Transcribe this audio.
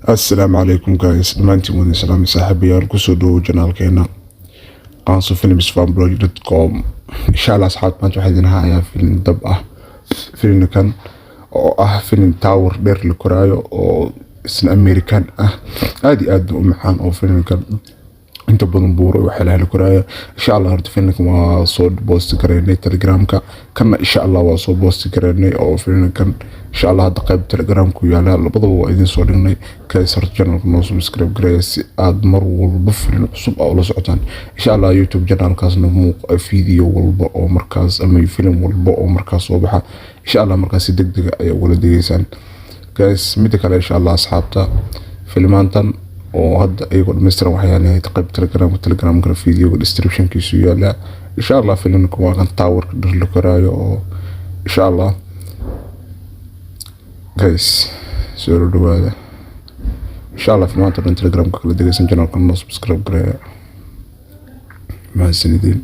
Assalaamu calaykum guys, dhammaantiin wadin salaamay saaxiibayaal. Kusoo dhawow channelkeena qansofilmsfanblog.com. Insha Allah asxaab, maanta waxaa idin hayaa film dab ah, filimkan oo ah film tower dheer la koraayo oo isna American ah, aad iyo aad u macaan, oo filimkan inta badan buuro waxyaalaha la koraayo. Insha Allah horta filimkan waa soo post gareynay Telegramka, kana insha Allah waa soo post gareynay, oo filimkan insha Allah hadda qayb Telegramku yaala, labadaba waa idin soo dhignay. Guys, horta channelka noo subscribe gareeya si aad mar walba film cusub aa ula socotaan. Insha Allah YouTube channelkaasna muuq video walba oo markaas ama film walba oo markaas soo baxa, insha Allah markaas si degdeg ah ayaa ugala degeysaan guys. Mida kale, insha Allah asxaabta, filmaantan oo hadda iyagoo dhammaystiran waxaa yaalahay qayb Telegramka, Telegramkana videoga descriptionkiisu yaalaa. Insha Allah filimka waa kan towerka dhir la koraayo, oo insha Allah guys soo dhawaada. Insha Allah filmaanta dhan Telegramka kala degeysan, channelka noo subscribe gareeya. Mahadsanidin.